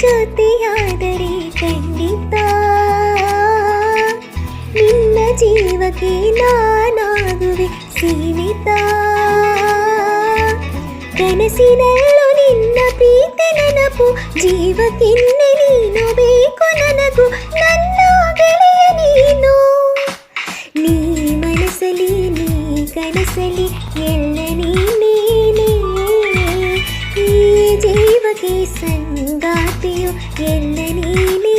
ಜೊತೆಯಾದರೆ ಖಂಡಿತ ನಿನ್ನ ಜೀವಕ್ಕೆ ನಾನಾಗುವೆ ಸೀಮಿತ. ಕನಸಿನಲ್ಲೂ ನಿನ್ನ ಪ್ರೀತಿ ನೆನಪು, ಜೀವಕ್ಕಿನ್ನೆ ನೀನು ಬೇಕು ನನಗೂ. ನನ್ನ ಗೆಳೆಯ ನೀನು, ನೀ ಮನಸ್ಸಲಿ, ನೀ ಕನಸಲಿ, ಎಲ್ಲ ನೀನೇನೆ. ಈ ಜೀವಕ್ಕೆ ಸಂಗಾತಿಯು ಎಲ್ಲ ನೀನೇನೆ.